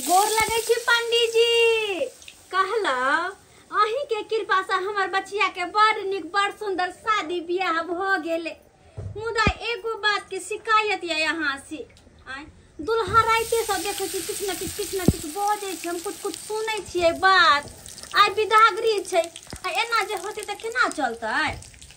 गोर लगै छी पंडीजी। कहला अहीं के कृपा से हमर बचिया के बड़ नीक बड़ सुंदर शादी बियाह भ गेले, मुदा एगो बात के शिकायत ये यहाँ से। आय दुल्हा राइते से देखै छी किछु न किछु किछु न किछु बजै छै, हम कुछ कुछ सुनै छियै बात। आइ विदागरी छै, आ एना जे होतै तऽ केना चलतै?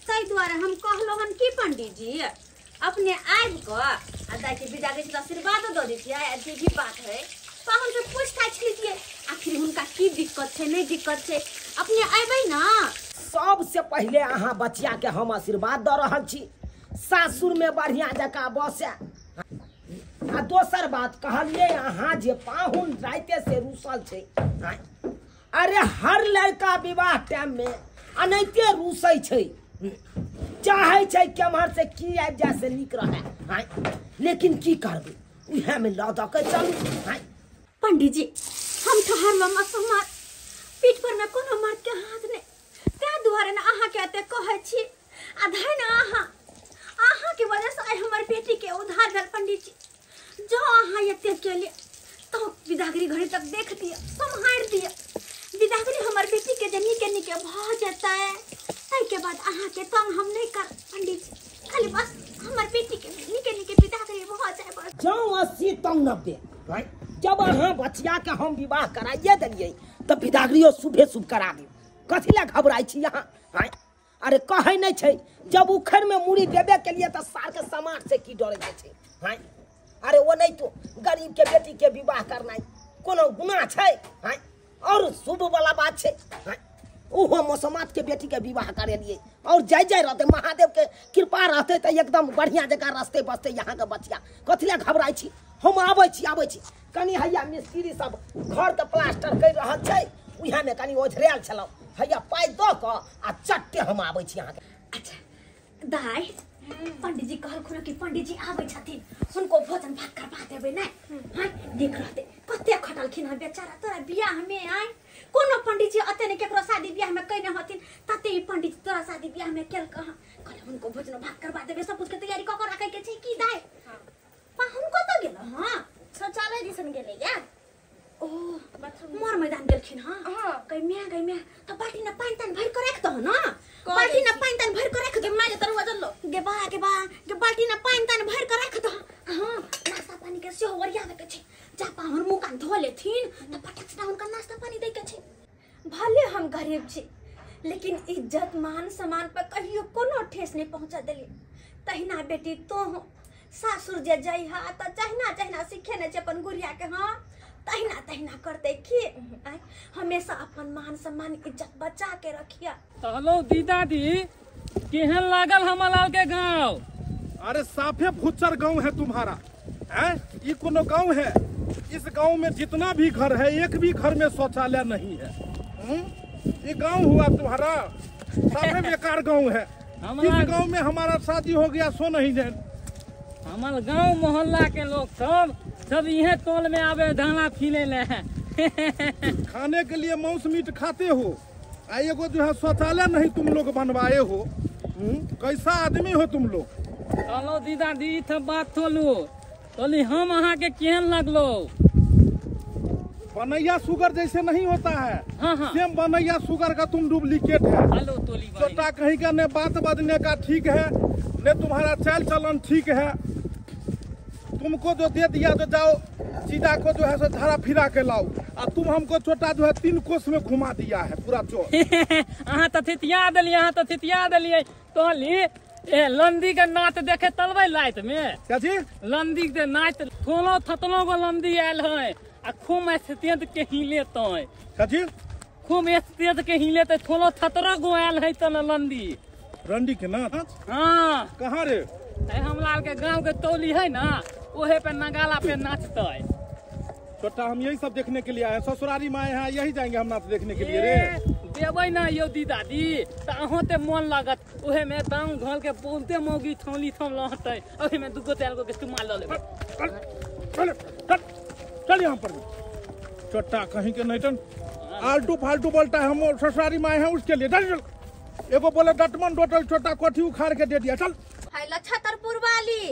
ताहि दुआरे हम कहलहुँ हन कि पंडीजी अपने आबि कऽ आ दाइके विदागरी छै तऽ आशीर्वादो दऽ दैतियै, आ जे भी बात है पाहुन से पूछताछ लीजिए आखिर हुनका की दिक्कत छै नहीं दिक्कत छै। अपने अयबै ना? सबसे पहले अहाँ बचिया के हम आशीर्वाद दऽ रहल छी, सासुर में बढ़िया जकाँ बसे। आ दोसर बात कहलिए अहाँ जे पाहुन राइते से रूसल छै। अरे हर लड़का विवाह टाइम में अनैते रूसै छै, चाहे छै केम्हर से की आबि जाय से नीक रहे, लेकिन की करबै उएह में लऽ दऽ के चलू। पंडीजी हम ठहरलहुँ मसमात, पीठ पर में कोनो मर्द के हाथ नहीं, ताहि दुआरे ने अहाँ के एते कहै छी। आ धै ने अहाँ, अहाँ के वजह से आइ हमर बेटी के उद्धार भेल पंडीजी। जो अहाँ एते केलिए तो विदागरी घड़ी तक देख दिअ, सम्हारि दिअ। विदागरी हमर बेटी के जे नीके नीके भऽ जेतै ताहिके बाद अहाँ के तंग हम नहीं कर पंडीजी, खाली बस हमर बेटी के नीके नीके विदागरी भऽ जाय बस। जँ 80 तँ 90। जब अहाँ बचिया के हम विवाह कराइए देलियै तऽ विदागरियो शुभे शुभ करा दियौ, कथी लए घबराइ छी अहाँ? अरे कहै नहि छै जब उखड़ में मूड़ी देबे के लिए तऽ सार के समाज से की डरे के छै? अरे ओ नहीं तो गरीब के बेटी के विवाह करनाइ कोनो गुनाह छै? और शुभ वाला बात छै। ओहो मसमात के बेटी के विवाह करेलियै और जय जय रहते, महादेव के कृपा रहते तऽ एकदम बढ़िया जकाँ रस्ते बसते यहाँ के बचिया। कथी लए घबराइ छी? हम आबै छी आबै छी। कनी हैया मिस्त्री सब घर के प्लास्टर करि रहल छै, उएह में कनी ओझरायल छलहुँ, हैया पाइ दऽ कऽ आ चट्टे हम आबै छी अहाँके। अच्छा दाइ, पंडीजी कहलखुन कि पंडीजी आबै छथिन, हुनको भोजन भात करबा देबै ने? हाँ देख रहते कते खटलखिन हँ बेचारा तोरा बियाह में। आय कोनो पंडीजी अते ने केकरो शादी बियाह में कयने हथिन तते ई पंडीजी तोरा शादी बियाह में केलक हँ। कहले हुनको भोजन भात करबा देबै, सब कुछ के तैयारी कऽ कऽ राखै के छै की दाइ? पाहुन कतऽ गेल? हँ शौचालय दिसन गेलै या। ओ मर मैदान गेलखिन। हाँ गई म्या गई म्या, तो बाल्टी न पानि तानि भरि कऽ राखि दह न, बाल्टी न पानि तानि भरि कऽ राखि दह। माय तरुआ जल्लो गे बा गे बा गे, बाल्टी न पानि तानि भरि कऽ राखि दह। हाँ नाश्ता पानी के सेहो ओरियाबै के छै, जा पाहुन मुँह कान धो लेथिन तऽ फटक से हुनका नाश्ता पानी दै के छै। भले हम गरीब छी लेकिन इज्जत मान सम्मान पर कहियो कोनो ठेस नहीं पहुँचा देली। तहिना बेटी तोह सासुर जे जइहा तऽ जहिना जहिना सिखेने छै अपन गुड़िया के, हाँ तहिना तहिना करते की। हमेशा अपन मान सम्मान इज्जत बचा के रखिया। कहलो दीदादी केहन लागल हमर लाल के गांव? अरे साफे भुच्चर गांव है तुम्हारा, हैं? ये कोनो गांव है? इस गांव में जितना भी घर है एक भी घर में शौचालय नहीं है। ये गांव हुआ तुम्हारा? साफे बेकार गांव है। इस गांव में हमारा शादी हो गया सो नहीं जाए। हमार गांव मोहल्ला के लोग सब सब इहे टोल में आवे दाना फीले ले। खाने के लिए मांस मीट खाते हो, आ एगो जो है शौचालय नहीं तुम लोग बनवाए हो। कैसा आदमी हो तुम लोग? चलो दीदा दी सब बात तोलू तोली हम अहाँ के केहन लगलो? बनैया शुगर जैसे नहीं होता है। हाँ हाँ। सेम बनैया शुगर का तुम डुप्लीकेट है। हेलो तोली छोटा कहीं का ने बात बदने का ठीक है ने तुम्हारा चाल चलन ठीक है। तुमको जो दे दिया तो जाओ चीजा को जो है सो झाड़ा फिरा के लाओ, और तुम हमको छोटा जो है 3 कोस में घुमा दिया है पूरा चोर। अहाँ तो थितिया दिलियै, अहाँ तो थितिया दिलियै। तोली ए लंदी के नाच देखे तलबै लाइट में? क्या जी? लंदी के नाच थोलो थतलो गो लंदी आयल है आ खूब स्थित के हिले तोय। क्या जी? खूब स्थित के हिले ते थोलो थतरो गो आयल है तन लंदी। रंडी के नाच? हाँ। कहाँ रे? हमलाल के गांव के तौली है ना, ओहे पे नगाला पे नाचते। छोटा हम यही सब देखने के लिए आए हैं, ससुरारी में आए हैं, यही जाएंगे हम नाच देखने के लिए रे। देबै ना यौ दीदादी त अहों ते मन लागत, ओहे में दाम घोल के बोलते मौगी थौली थम लहतै, ओहे में दुगो तेल के चुमा ल लेबै। चल चल चल यहाँ पर छोटा कहीं के नहीं टन आलटू फालतू बोलता है। हम ससुरारी में आए हैं उसके लिए। चल चल एगो बोले डटमन डोटल छोटा कोठी उखाड़ के दे दिया। चल है लछतरपुर वाली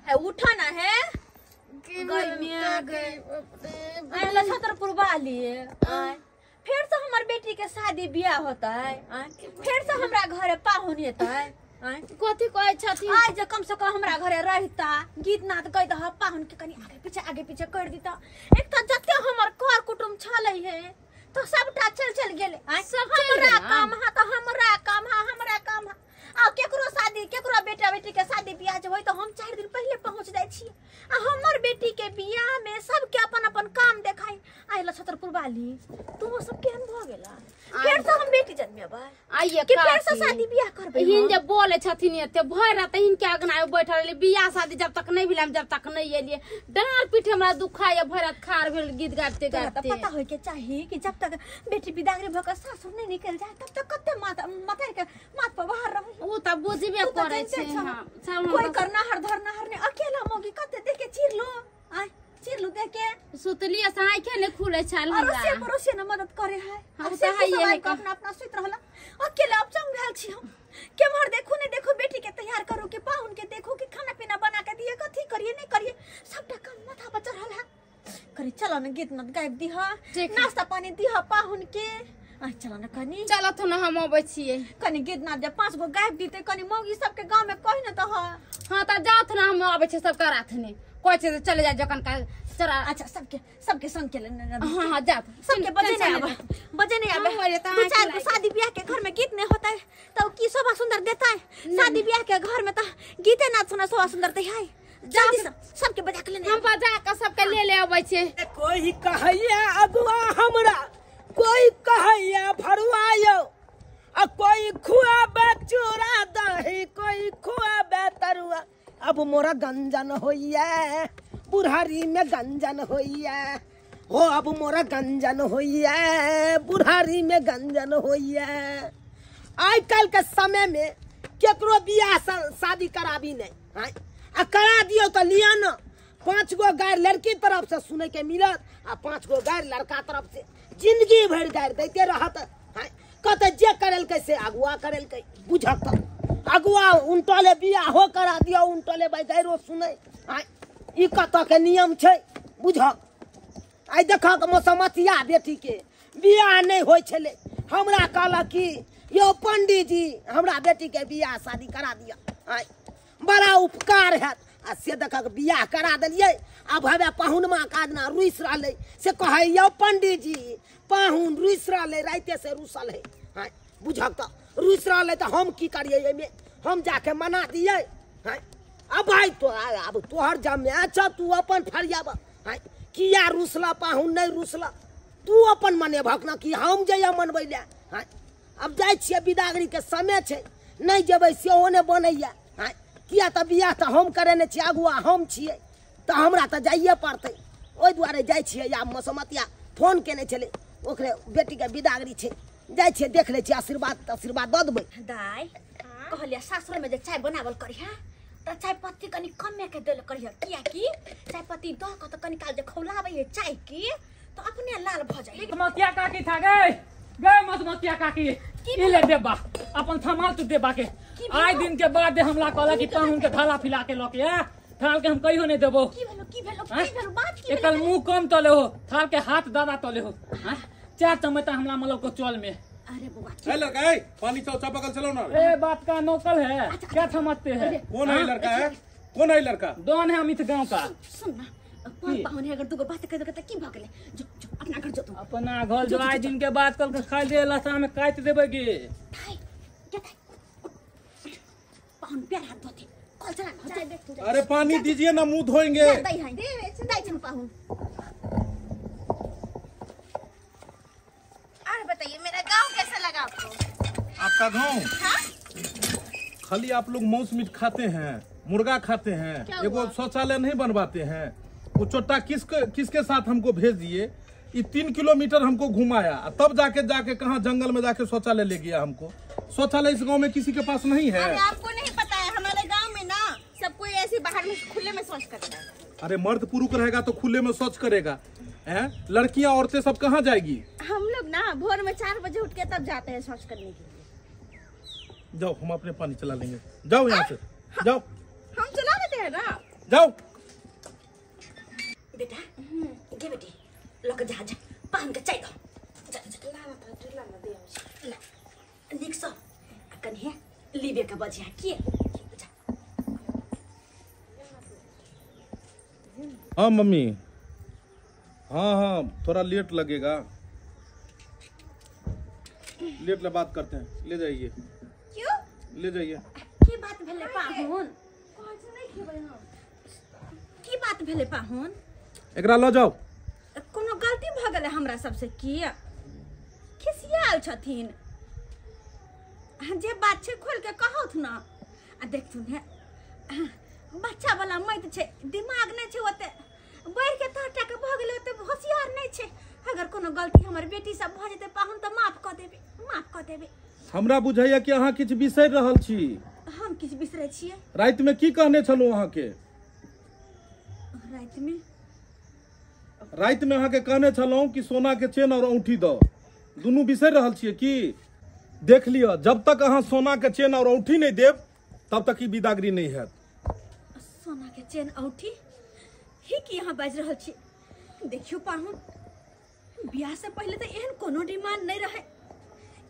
है उठा ना है। गई मिया गई। लछतरपुर वाली आय फिर से हमर बेटी के शादी बियाह होता है, फिर से हमरा घरे पाहुन एतै। कथी कहै छथिन? आज जे कम से कम हमरा घरे रहता गीत नाद गैत ह पाहुन के कनी आगे पीछे कर दीता। एक त जते हमर कर कुटुम छलै हे तो सबटा चल चल गेलै। हमरा काम हा त हमरा काम हा हमरा काम हा। आ केकरो शादी केकरो बेटा बेटी के शादी बियाह जे होय त हम 4 दिन पहले पहुंच जाय छी। आ हमर बेटी के बियाह में सबके अपन अपन काम देखाई। आइ लछतरपुर वाली तू सब केहन भ गेला? फिर से हम बेटी जन्मेबै आइए कि फिर से शादी बियाह करबै? हिन जे बोले छथिन एते भरि रात हिनके अंगना में बैठल रहली, बियाह शादी जब तक नहीं भेल हम जब तक नहीं एलिए। डाँड़ पीठ हमरा दुखाय भरि रात खार भेल गीत गाबते गाबते। पता होय के चाही कि जब तक बेटी बिदागरी भ के सासुर नहीं निकल जाए तब तक कते मात माता के माथ पर बाहर रही। उ त बुझबे करै छै। हां कोई करना हर धरना हर ने अकेला मोगी कते देख के चिरलो आ चिरलू देख के सुतलिए से आंखे ने खुले छल हमरा। अड़ोसिया पड़ोसिया ने मदद करे है। हम से अपना अपना सुत रहला अकेला अब जंग भेल छी हम। केम्हर देखू ने देखू बेटी के तैयार करू के पाहुन के देखू के खाना पीना बना के दिए कथी करिए नहीं करिए सबटा काम माथा पर चढ़ल है। करी चलो न गीत नत गाबि दीह नाश्ता पानी दीह पाहुन के। आ चलो न कनी चलत न हम अबै छियै कनी गीत नाद जे 5 गो गाबि दीते कनी मौगी सबके गांव में कहि न त ह। हां त जात न हम अबै छियै सब कराथने कहै छै चले जा जखन का चरा। अच्छा सबके सबके संग के लेने। हां हां जात सबके बजे नहीं आवे बजे नहीं आवे। दू चार गो शादी ब्याह के घर में गीत नहीं होता है तब की शोभा सुंदर देता है? शादी ब्याह के घर में तो गीते नाच सुना शोभा सुंदर दे है। जल्दी सब सबके बजा के लेने हम बजा के सबके ले ले अबै छियै। कोई कहैया अगुआ हमरा कोई कहैया भरुआ यौ आ कोई खुआबे चूड़ा दही कोई खुआबे तरुआ। अब मोरा गंजन होइया बुढ़ारी में गंजन होइया हो। अब मोरा गंजन होइया बुढ़ारी में गंजन होइया। आइ काल्हि के समय में केकरो बियाह शादी कराबी नहीं आ करा दियो तो लिया न 5 गो गारि लड़की तरफ से सुने के मिलत आ 5 गो गारि लड़का तरफ से। जिंदगी भरि गारि दैते रहत। कहते जे करेलकै से अगुआ करेलकै बुझक त अगुआ उनटले बियाहो करा दियो उनटले भाई गाइरो सुनै। ई कतऽ के नियम छै बुझक? आइ देखक मसमतिया बेटी के बियाह नहीं होइ छलै। हमरा कहलक कि यौ पंडीजी हमरा बेटी के बियाह शादी करा दिअ बड़ा उपकार हैत। आ से देखक बियाह करा देलियै। आब हवे पाहुनमा काजना रुसि रहलै से कहै यौ पंडीजी पाहुन रुसि रहलै राइते से रुसल है। बुझक त रुसि रहलै त हम की करियै एहिमे? हम जाके मना दियै। अब भाई तो अब तोहर जमे छ तू अपन फरियाब किया रुसला पाहुन नहीं रुसला तू अपन मनेबहक न कि हम जइया मनबै लए। अब जाइ छियै बिदागरी के समय छै नहीं जेबै सेहो नहि बनैया। किया तऽ बियाह तऽ हम करेने छियै अगुआ हम छियै तऽ हमरा तऽ जाइए पड़तै। ओहि दुआरे जाइ छियै। आब मसमतिया फोन केने छलै ओकरे बेटीके बिदागरी छै जाइ छियै देख लै छियै आशीर्वाद आशीर्वाद दऽ देबै। दाइ कहलियै सासुर में जे चाय बनावल करिहे त चाय पत्ती कनी कमे के देल करिहे कियाकि चाय पत्ती दऽ के त कनी काल जे खौलाबै है चाय के त अपने लाल भ जाइ। मसमतिया काकी था गए गए मसमतिया काकी ई ले देबा अपन थमाल तू देबा के। आइ दिन के बाद हमला कहला कि पाहुन के थाला फिला के लके आ थाल के हम कहियो नहीं देबो। की भेलो की भेलो की भेलो बात की एकल मुंह कम तले हो थाल के हाथ दादा तले हो। 4 चम्मच हमला मतलब को चल में। अरे बुआ ए लड़का ए पानी चौचा बगल चलो ना। ए बात का नौकल है क्या समझते हैं? कौन है लड़का है? कौन है लड़का? डॉन है अमित गांव का। सुन ना कौन पाहुन है अगर दुगो बात कर दे त की भ गेलै? जो जो अपना घर जो तू अपना घर जो आइ दिन के बाद कल के खाइ दे लसा में काट देबे गे। थाई क्या थाई पाहुन पैर हाथ धोते कल चला ना चाय देख तू। अरे पानी दीजिए ना मुंह धोएंगे। दई है दे दाई छन पाहुन। और बताइए मेरा गांव कैसा लगा आपको? आपका गांव? हाँ? खाली आप लोग मांस मीट खाते हैं मुर्गा खाते हैं एगो शौचालय नहीं बनवाते हैं। वो चोटा किसके किसके साथ हमको भेज दिए? ये 3 किलोमीटर हमको घुमाया तब जाके जाके कहाँ जंगल में जाके शौचालय ले गया हमको। शौचालय इस गांव में किसी के पास नहीं है। अरे आपको नहीं पता है हमारे गांव में ना सब कोई ऐसे बाहर में खुले में शौच करता है। अरे मर्द पुरुष रहेगा तो खुले में शौच करेगा हैं? लड़कियां औरतें सब कहाँ जाएगी? हम लोग ना भोर में 4 बजे उठ के तब जाते हैं शौच करने के लिए। जाओ हम अपने पानी चला लेंगे। जाओ यहाँ से जाओ। हम चला लेते हैं ना। जाओ बेटा गे बेटी लऽ के जा जा पाहुन के चाय दो जा जा ला न त ला न दे आबै छी। ला नीक सँ आ कनिहे लीबे के बजिया के जा। हाँ मम्मी, हाँ हाँ थोड़ा लेट लगेगा, लेट ले बात करते हैं, ले जाइए। क्यों ले जाइए। की बात भेलै पाहुन? कहै छी नहि खेबै हम। की बात भेलै पाहुन? एकरा लऽ जाओ। कोनो गलती भऽ गेलै हमरा सबसे की खिसियाल छथिन? जे बात छै खोल के कहौथ न। आ देखथुन हे बच्चा वाला मत छै, दिमाग नहि छै ओते, बढ़ि के तहटा के भऽ गेलै, ओते होशियार नहि छै। अगर कोनो गलती हमर बेटी सब भऽ जेतै पाहुन तऽ माफ कऽ देबै, माफ कऽ देबै। हमरा बुझाइया कि अहाँ किछु बिसरि रहल छी। हम किछु बिसरै छियै? राति में की कहने छलहुँ अहाँके? राति में राति में अहाँके कहने छलहुँ कि सोना के चेन और औंठी दो, दुनू बिसरि रहल छियै की? देख लिअ, जब तक अहाँ सोना के चेन और औंठी नहीं देब तब तक ई बिदागरी नहीं हैत। सोना के चेन औंठी ही की अहाँ बाजि रहल छी? देखियौ पाहुन, बियाह से पहिले तऽ एहन कोनो डिमांड नहीं रहे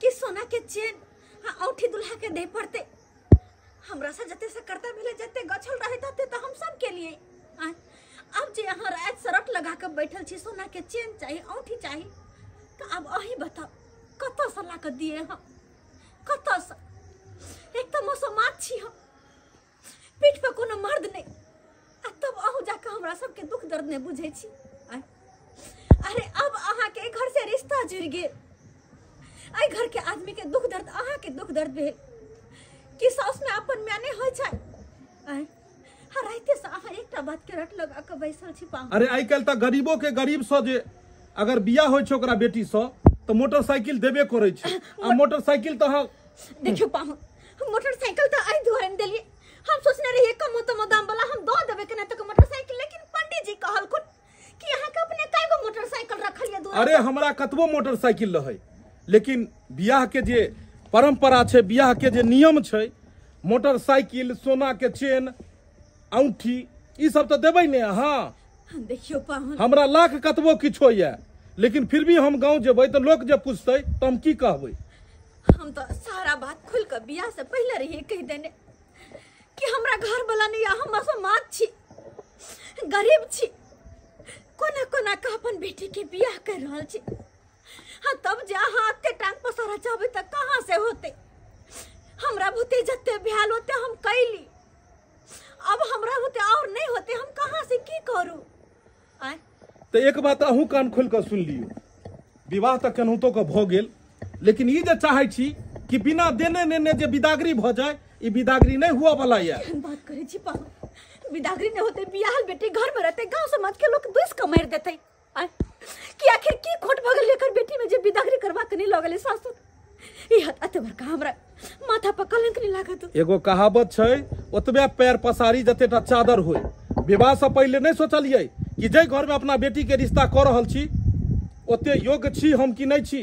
कि सोना के चेन आ औंठी दुल्हा के दे पड़ते। हमरा से जते से करता भेलै, जते गछल रहे तते तऽ हम सब के लिए। अब जे अहाँ राति सरट लगा के बैठल छी सोना के चेन चाही औंठी चाही, तऽ आब अहीं बताउ कतऽसँ ला कऽ दिए हम, कतऽसँ? एक तऽ मौसमात छी हम, पीठ पर कोनो मर्द नहीं, आ तब अहूँ जाके हमरा सबके दुख दर्द नहीं बुझै छी। अरे अब अहाँ के घर से रिश्ता जुड़ि गेल, एहि घर के आदमी के दुख दर्द अहाँ के दुख दर्द भेल कि साउस में अपन मायने होइ छै। राइते से अहाँ एकटा बात के रट लगा के बैसल छी पाहुन। अरे आइ काल्हि तऽ गरीबो के गरीब सँ जे अगर बियाह होइ छै ओकरा बेटी सँ तऽ मोटरसाइकिल देबे करै छै। आ मोटरसाइकिल तऽ अहाँ देखियौ पाहुन, मोटरसाइकिल तऽ एहि दुआरे नहि देलियै, हम सोचने रहियै कमो तमो दाम वाला हम दऽ देबै केना तक मोटरसाइकिल, लेकिन पंडीजी कहलखुन कि अहाँके अपने कय गो मोटरसाइकिल रखल यऽ दुआरे। अरे हमरा कतबो मोटरसाइकिल रहै, लेकिन बियाह के जे परंपरा छै, बियाह के जे नियम छै, मोटरसाइकिल, सोना के चेन, औंठी, ई सब तऽ देबै ने अहाँ। देखियौ पाहुन, हमरा लाख कतबो किछो यऽ, लेकिन फिर भी हम गाँव जेबै तऽ लोक जे पूछतै तऽ हम की कहबै? हम तऽ सारा बात खुल कऽ बियाह से पहिले रहियै कहि देने कि हमरा घर वाला नहीं, हम असमाज छी, गरीब छी, कोना कोना के अपन बेटी के बियाह कर रहल छी। हाँ तब जे अहाँ एते टांग पसारा चाहबै तऽ कहाँ से होते? हमरा भूते जते भेल ओते हम कैली, अब हमरा भूते और नहीं होते, हम कहाँ से की करू? आय तऽ एक बात अहूँ कान खोलि कऽ सुनि लियौ, विवाह तऽ केनाहितो कऽ भऽ गेल, लेकिन ई जे चाहै छी कि बिना देने नेने जे बिदागरी भऽ जाय, ई बिदागरी नहीं हुआ वाला यऽ। केहन बात करै छी पाहुन, बिदागरी नहीं होते, बियाहल बेटी घर में रहते, गांव समाज के लोग दुस के मारि देते। आय कि आखिर की खोट भऽ गेल एकर बेटी में जे बिदागरी करबा के नहीं लगल सासुर? ई हत अते बड़का हमरा माथा पर कलंक नहीं लागत। एगो कहावत छै, ओतबे पैर पसारी जतेटा चादर होय। विवाह से पहिले नहीं सोचलियै कि जाहि घर में अपना बेटी के रिश्ता कऽ रहल छी ओते योग्य छी हम कि नहीं छी,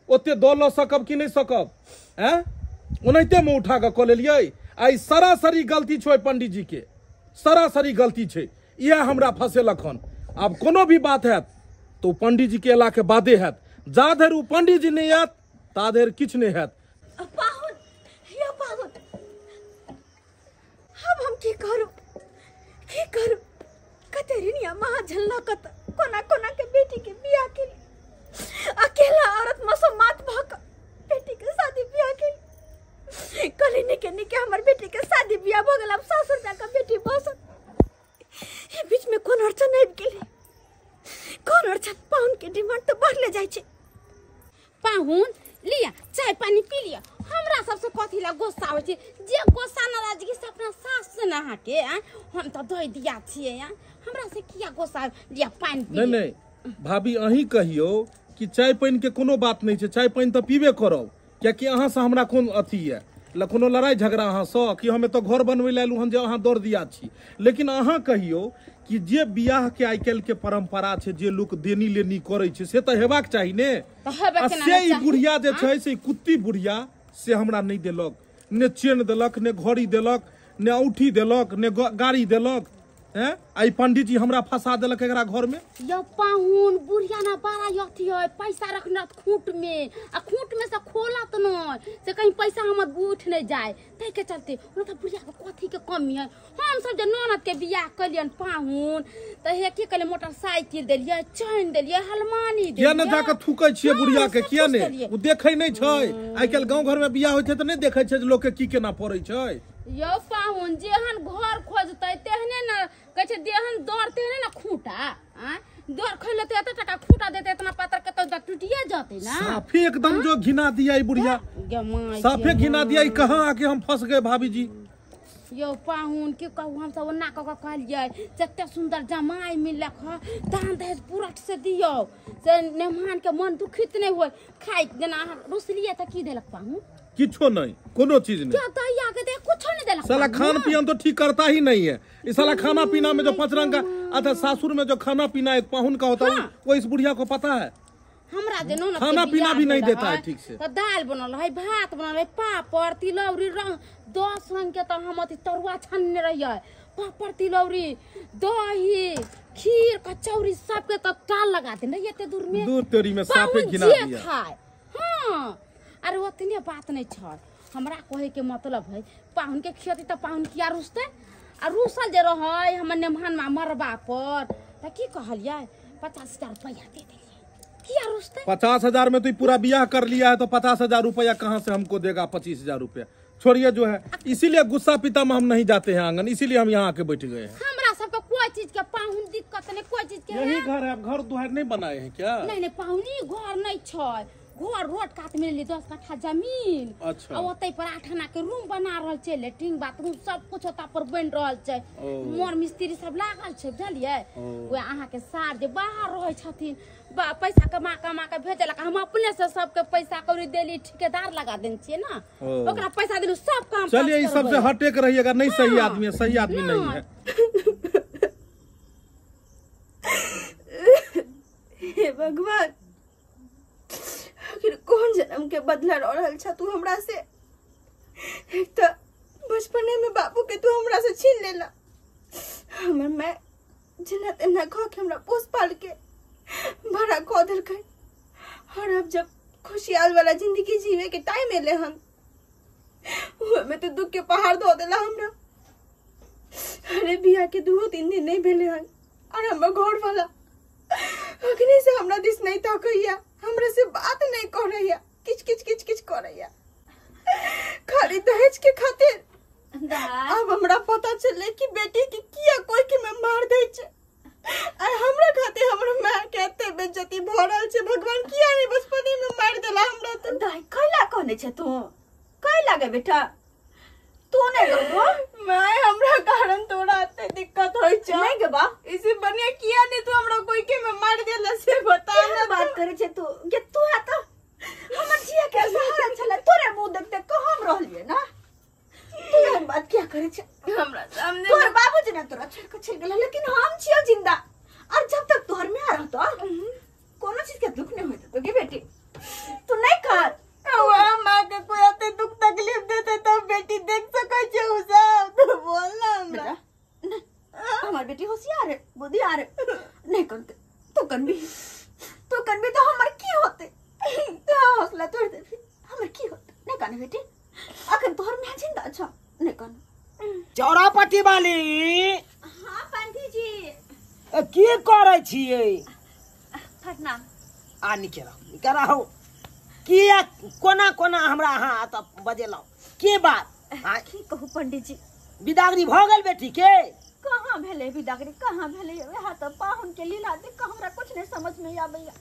ओते दऽ लऽ सकब कि नहीं सकब, हैं ओनाहिते मुँह उठा कऽ कऽ लेलियै। आइ सरासरी गलती छै पंडीजी के, सरासरी गलती छै, इएह हमरा फँसेलक हन। आब कोनो भी बात हैत तऽ ओ पंडीजी के अयलाके बादे हैत, जा धरि ओ पंडीजी नहि आयत ता धरि किछु नहि हैत। पाहुन या पाहुन, अब हम की करू, की करू? कते रिनिया महाजन लऽ कऽ तऽ कोना कोना के बेटी के बियाह केली, अकेला औरत मसोमात भऽ कऽ बेटी के शादी बियाह केली। कहली निके निके हमर बेटी के शादी बियाह भऽ गेल, आब सासुर जाकऽ बेटी बसत। एहि बीच में कोन अड़चन आबि गेलै, कोन अड़चन? पाहुन के डिमांड तऽ बढ़ले जाइ छै। पाहुन लिया चाय पानी पी लिया। हमरा सबसे कथी ला गुस्सा होइ छै? जे गुस्सा नाराजगी से अपना सास से ना अहाँके, हम तऽ दही दिया छियै, हमरा से किया गुस्सा? लिया पानि पी। नहीं नहीं भाभी, अहीं कहियौ कि चाय पानि के कोनो बात नहीं छै, चाय पानि तऽ पीबे करब, कियाकि अहाँ से हमरा कोन अथी यऽ, कोनो लड़ाई झगड़ा अहाँ सँ कि हम एतऽ घर बनबै लए एलहुँ हन जे अहाँ दौड़ दिया छी। लेकिन अहाँ कहियौ कि जे बियाह के आइ काल्हि के परंपरा छै, जे लोक देनी लेनी करै छै, से तऽ हेबाक चाही ने। आ से ई बुढ़िया जे छै से कुत्ती बुढ़िया से हमरा नहि देलक, ने चेन देलक, ने घड़ी देलक, ने औंठी देलक, ने गाड़ी देलक। हैं आई पंडित जी हमरा फंसा देलक एकरा घर में। यो पाहुन बुढ़िया ना बड़ा अथी है, पैसा रखना खूंट में आ खूंट में से खोलत न से कहीं पैसा हमर उठ नहीं जाए, ताहि के चलते ओना त बुढ़िया के कथी के कमी है। हम सब जे ननद के बियाह कलियन पाहुन त हे की कहले मोटरसाइकिल देलियै, चैन देलियै, हलमानी देलियै। किया ने जाके थूकै छियै बुढ़िया के, किया ने उ देखै नहीं छै। आइ काल्हि गांव घर में बियाह होइ छै त नहीं देखै छै जे लोक के की केना पड़ै छै। यो पाहुन जेहन घर खोजतै तेहने न कहै छै, जेहन दर तेहने न खूंटा। आ दर खोलते एते टका खूंटा देते, इतना पातर के तो टूटिए जते ना। साफे एकदम जो घिना दिया ई बुढ़िया, साफे घिना दिया। ई कहां आके हम फंस गए भाभी जी। यो पाहुन की कहू, हम सब ओना कऽ के कहलियै जते सुंदर जमाई मिललक ह दान दहेज पूरा से दियौ से मेहमान के मन दुखित नहीं होय। खाइ जेना अहाँ रुसलियै त की देलक पाहुन? किछो नहीं, कोनो चीज नहीं। क्या दैया के दे कुछो नहीं देलक। साला खान पियन तो ठीक करता ही नहीं है इस साला। खाना पीना में जो 5 रंग का अच्छा सासुर में जो खाना पीना एक पाहुन का होता है वो इस बुढ़िया को पता है। हमरा जे ननद खाना पीना भी नहीं देता है ठीक से। त दाल बनल है, भात बनल है, पापड़ तिलौरी रंग 10 रंग के त हम अथी तरुआ छानने रहियै, पापड़ तिलौरी दही खीर कचौरी सबके त टाल लगा देने रहियै एते दूर में। दूर तोरी में साफे घिना दिया। हां अरे ओतने बात नहीं छल। हमरा कहे के मतलब है पाहुन के खेती त पाहुन किया रुसते आ रुसल जे रहै हमर नेमहान मा मरबा पर त की कहलियै 50,000 रुपया दे देलियै। किया रुसते? 50,000 में तो पूरा ब्याह कर लिया है तो 50,000 रुपया कहाँ से हमको देगा? 25,000 रुपया छोड़िए जो है। इसीलिए गुस्सा पिता में हम नहीं जाते हैं आंगन, इसीलिए हम यहाँ आके बैठ गए हैं। हमरा सबके कोई चीज के पाहुन दिक्कत नहीं, कोई चीज के। यही घर है, घर दुआर नहीं बनाए हैं क्या? नहीं नहीं पाहुनी घर नहीं छै, घर रोड कात में ले 10 कट्ठा जमीन। अच्छा। आ ओतै पर 8 आना के रूम बना रहल छै, लेट्रिन बाथरूम सब कुछ ओता पर बन रहल छै, मोर मिस्त्री सब लागल छै बुझलियै। ओए अहाँ के सार जे बाहर रहै छथिन पैसा कमा कमा के भेजलक, हम अपने से सबके पैसा कौड़ी देली, ठेकेदार लगा देने छियै ना, ओकरा पैसा देलु सब काम। चलिए इस सबसे हटे के रहिएगा, नहीं सही आदमी है, सही आदमी नहीं है। हे भगवान, आखिर कौन जन्म के बदला रो रहल छा तू हमरा से? एक तो बचपने में बाबू के तू हमरा से छीन लेला, हमर मैं जेना तेना खा के हमरा पोस पाल के बड़ा कऽ देलकै, और अब जब खुशहाल वाला जिंदगी जीवे के टाइम एले हन ओहिमे तो दुख के पहाड़ धो देला हमरा। अरे बियाह के 2-3 दिन नहीं भेले हन और हमर घर वाला अखनी से हमरा दिस नहीं ताकैया, हमरा से बात नहीं करैया, किच किच किच किच करैया खाली दहेज के खातिर। अब हमरा पता चले कि बेटी के किया कोई के में मार दै छै, आ हमरा खातिर हमर मां के एते बेइज्जती भ रहल छै। भगवान किया नहीं बचपने में मार देला हमरा तो। दाई कैला कहने छै तू, कैला गे बेटा तू नहीं गो? मैं हमरा कारण तोरा एते दिक्कत होई छै। नहीं गे बा, इसे बढ़िया किया नहीं तू हमरा कोई के में मार देला से बता ना। बात करे छै तू गे, तू है तो हमर जिया के सहारा छले, तोरे मुंह देख देख के हम रहलिए ना। तू हम बात क्या करे छै हमरा सामने? तोर बाबूजी ने तोरा छोड़ के चल गेल, लेकिन हम छियो जिंदा, और जब तक तोहर में रहतो कोनो चीज के दुख नहीं होत तो गे बेटी तू नहीं कर। माँ के कोई आते दुख तकलीफ देते तब बेटी देख सकै छै उ सब। तू बोल ना हमरा। नहीं हमार बेटी होशियार है, बुद्धियार है, नहीं करते तू कनबी, तू कनबी तो हमर की होते? तो हौसला तोड़ दे हमर की होते? नहीं काने बेटी, अखन तोहर में जिंदा छ, नहीं कान। चौरापट्टी वाली। हां पंडित जी की करै छियै? फटना आ निके रहो, निके रहो। किया कोना कोना हमरा अहाँ एतऽ बजेलहुँ, के बात? की कहू पंडित जी, बिदागरी भऽ गेल बेटी के? कहाँ भेलै बिदागरी, कहाँ भेलै? वएह तऽ पाहुन के लीला देख कऽ हमरा कुछ नहीं समझ में आबैया।